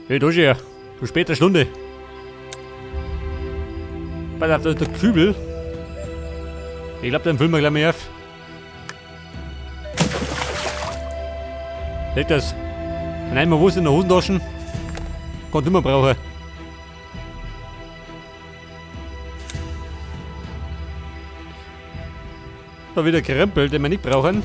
Hey, da schon. Zu später Stunde. Pass auf, da ist der Kübel. Ich glaube, den füllen wir gleich mal auf. Seht das? Nein, man muss in der Hosentaschen. Kann immer brauchen. Da wieder Krempel, den wir nicht brauchen.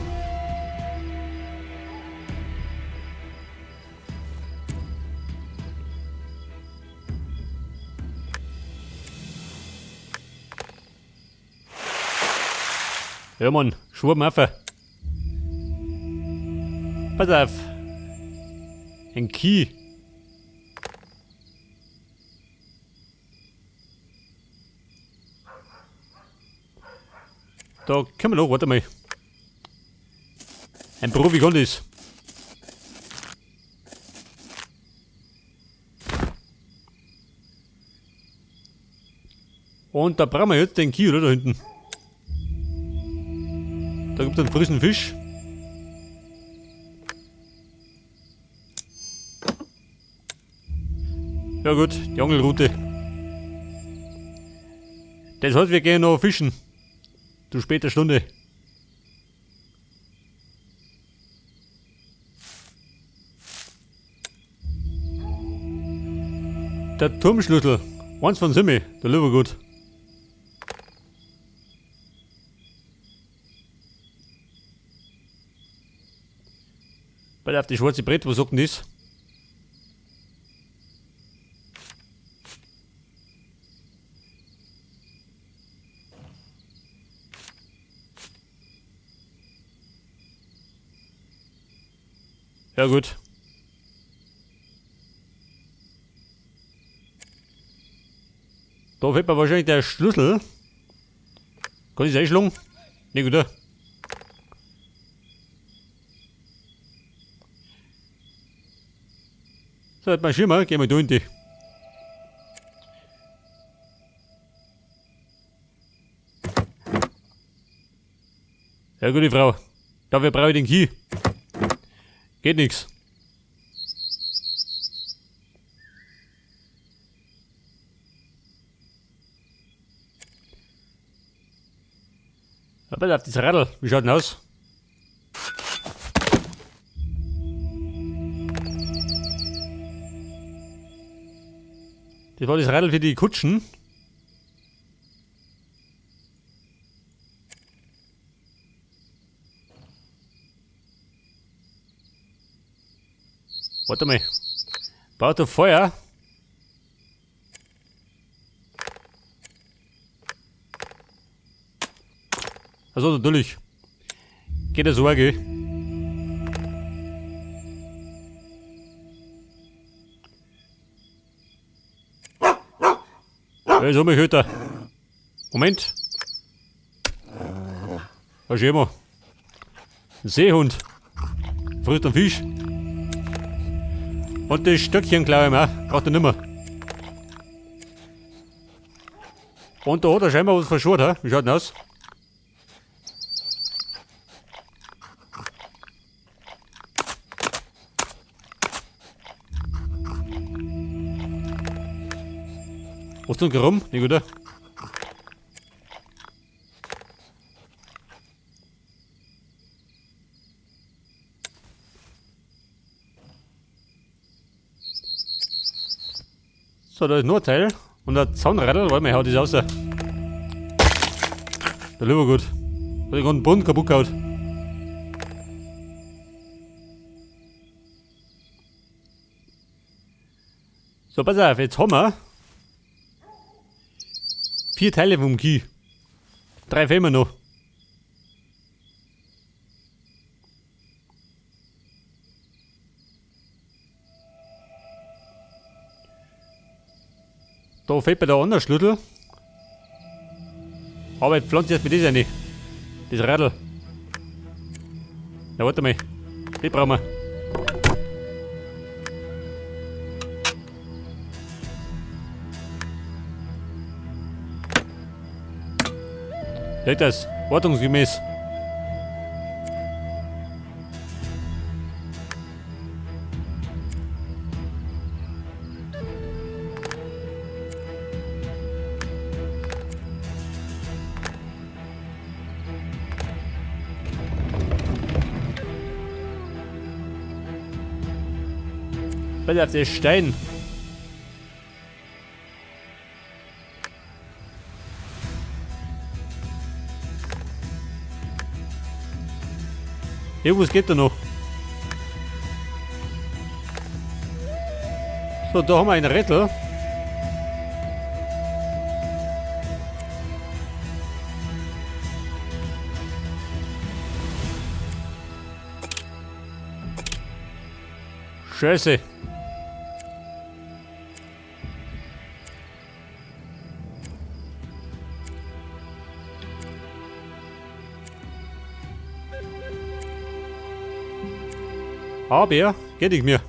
Ja Mann, Schwuppen auf. Pass auf. Ein Key. Da können wir noch, warte mal. Ein Profi kann das. Und da brauchen wir jetzt den Key, oder? Da hinten. Da gibt es einen frischen Fisch. Ja gut, die Angelrute. Das heißt, wir gehen noch fischen. Zu später Stunde. Der Turmschlüssel. Eins von Simi, der Lieber gut. Bei auf die schwarze Brett, was sagt denn das? Ja gut. Da fehlt mir wahrscheinlich der Schlüssel. Kann ich das einschlagen? Ne, gut. So, jetzt mal Schirmer, gehen wir da in die. Ja, gute Frau. Dafür brauche ich den Key. Geht nix. Aber auf das Radl, wie schaut denn aus? Das war das Radl für die Kutschen. Warte mal. Baut doch Feuer. Also natürlich. Geht das so, gell? Ja, so mich heute. Moment. Da schau mal. Ein Seehund. Frisst einen Fisch. Und das Stöckchen, glaube ich mal, braucht er nimmer. Und da hat er scheinbar was verschwort, hä? Wie schaut denn aus? Was denn rum? Nicht, oder? So, da ist nur ein Teil und ein Zahnradl, warte mal, haut das raus. Der lieber gut. Hat ich gerade einen Bund kaputt gehauen. So, pass auf, jetzt haben wir 4 Teile vom Key. 3 fehlen mir noch. Da fehlt mir der andere Schlüssel. Aber jetzt pflanze ich erst mit das rein. Das Radl. Na, warte mal. Die brauchen wir. Seht das? Ordnungsgemäß. Pass auf, der Stein. Irgendwas geht da noch. So, da haben wir einen Rätsel. Scheiße. Aber geht nicht mehr.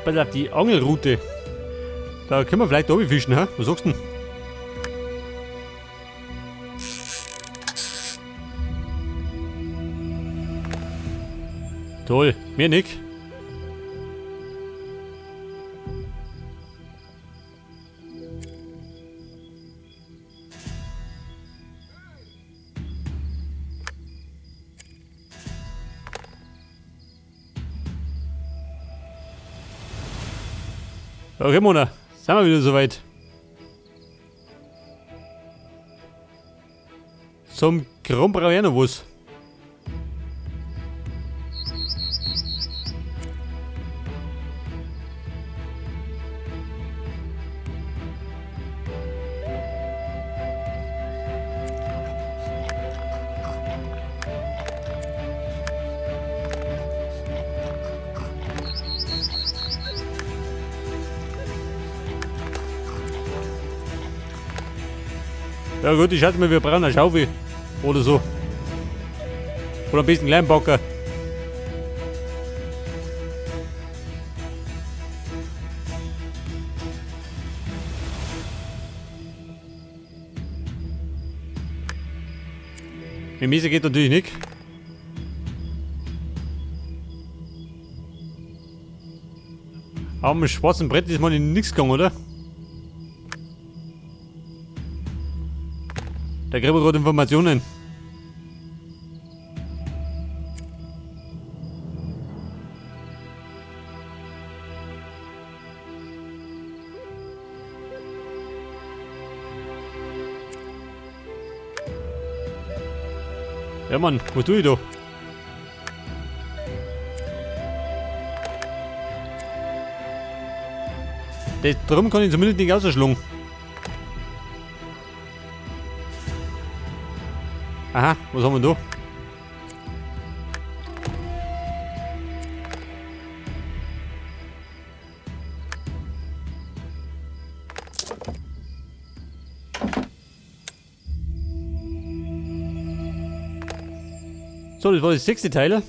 Pass auf die Angelrute. Da können wir vielleicht oben fischen, hä? Was sagst du denn? Toll, mir nicht. Okay, Mona, sind wir wieder soweit. Zum Kram brauche ich auch noch was. Ja gut, ich schätze mal, wir brauchen eine Schaufel oder so. Oder ein bisschen Kleinbacker. Mit Mese geht natürlich nicht. Aber mit dem schwarzen Brett ist mal nichts gegangen, oder? Da kriegen wir gerade Informationen. Ja Mann, was tue ich da? Das Drum kann ich zumindest nicht rausschlagen. Aha, was haben wir da? So, das war das 6. Teil.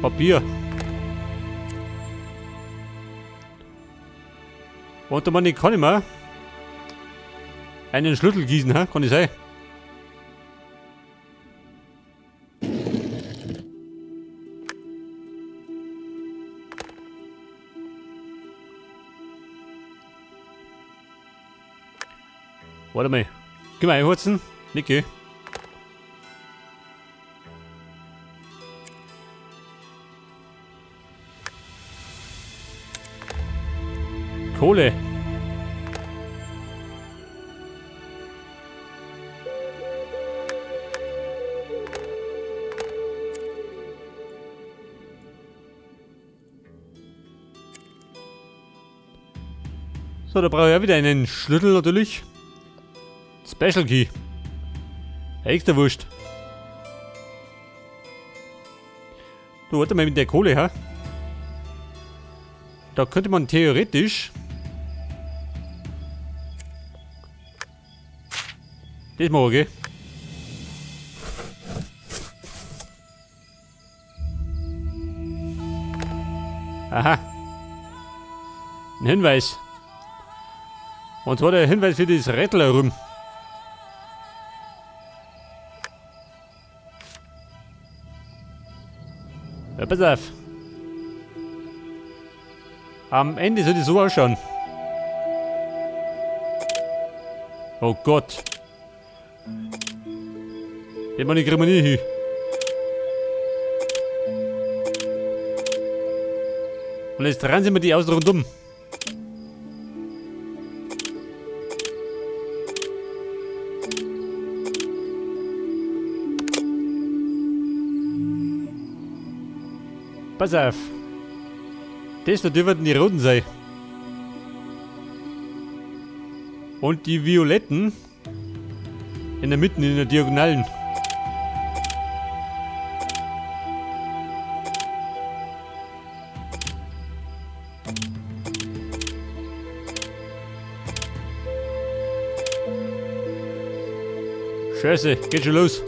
Papier. Warte mal, ich kann nicht mehr einen Schlüssel gießen, hä? Kann ich sein? Warte mal. Können wir einholzen? Niki. Kohle. So, da brauche ich ja wieder einen Schlüssel natürlich. Special Key. Extra Wurscht. Du, warte mal mit der Kohle, ha? Da könnte man theoretisch das machen, okay? Aha. Ein Hinweis. Und zwar der Hinweis für das Rätsel herum. Ja, pass auf. Am Ende soll das so ausschauen. Oh Gott. Den Mann kriegen wir nie hin. Und jetzt drehen sie mir die außen rundum. Pass auf. Das da dürfen die roten sein. Und die violetten in der Mitte, in der Diagonalen. Scheiße, geht schon los.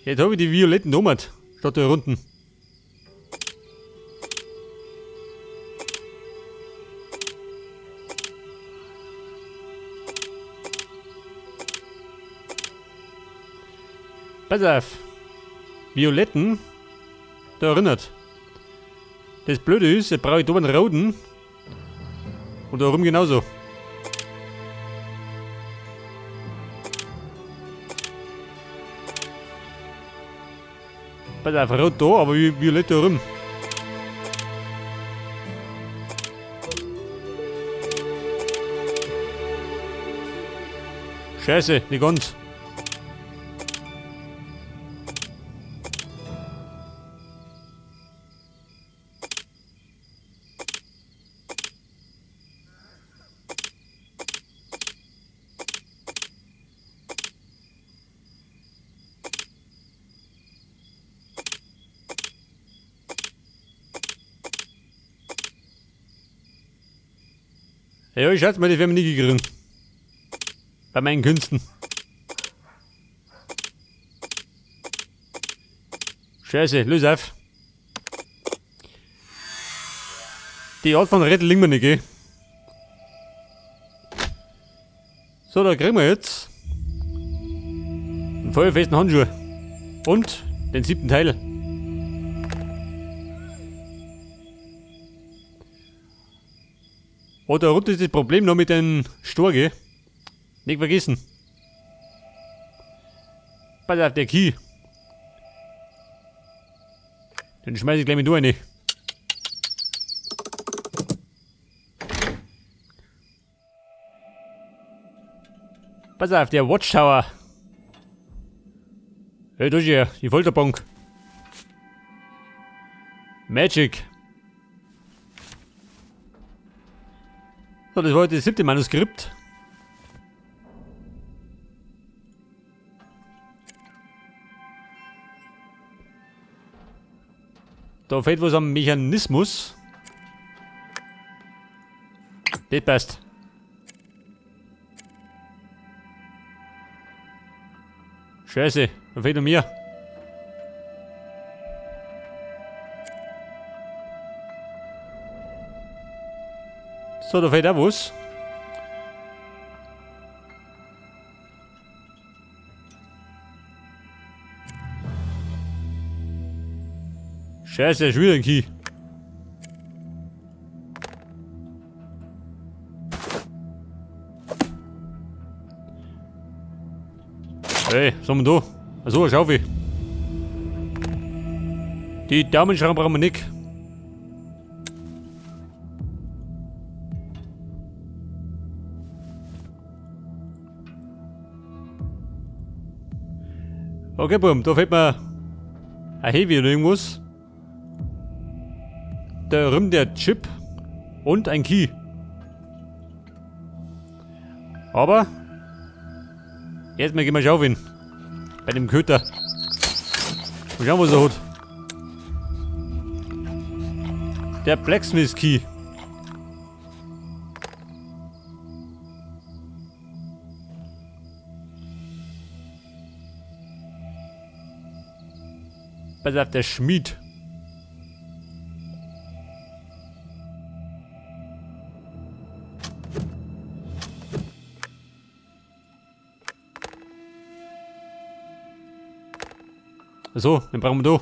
Jetzt habe ich die violetten Nummern statt der runden. Pass auf. Violetten, da erinnert. Das Blöde ist, jetzt brauche ich da einen roten. Und da rum genauso. Pass auf, rot da, aber violett da rum. Scheiße, nicht ganz. Ja, ich schätze mal, die werden wir nicht gekriegt. Bei meinen Künsten. Scheiße, löse auf. Die Art von Rätsel liegen wir nicht, gell? So, da kriegen wir jetzt einen feuerfesten Handschuh. Und den 7. Teil. Oh, da runter ist das Problem noch mit dem Stor, gell? Nicht vergessen. Pass auf, der Key. Den schmeiß ich gleich mit rein. Pass auf, der Watchtower. Hey, da ist ja die Folterbank. Magic. So, das war heute das 7. Manuskript. Da fehlt was am Mechanismus. Das passt. Scheiße, da fehlt noch mehr. So, da fehlt auch was. Scheiße, schon wieder ein Key. Hey, was haben wir da? Achso, eine Schaufel. Die Daumenschrauben brauchen wir nicht. Okay, Bumm, da fehlt mir ein Heavy oder irgendwas. Da rum der Chip und ein Key. Aber erstmal gehen wir schaufeln. Bei dem Köter. Mal schauen, was er hat. Der Blacksmith Key. Pass auf, der Schmied. So, den brauchen wir da.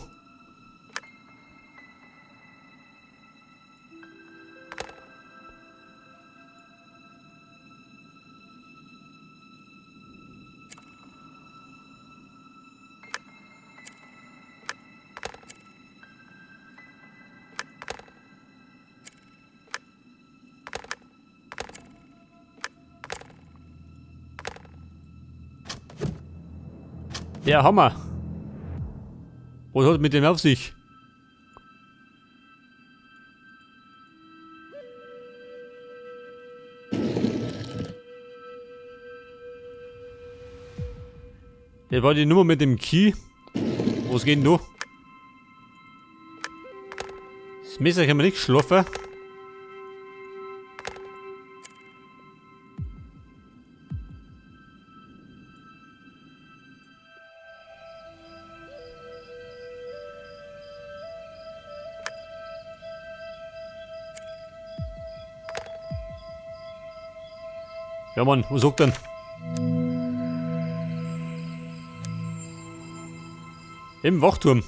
Der Hammer. Was hat mit dem auf sich? Das war die Nummer mit dem Key. Was geht denn da? Das Messer kann man nicht schlafen. Ja Mann, was sagt denn? Im Wachturm.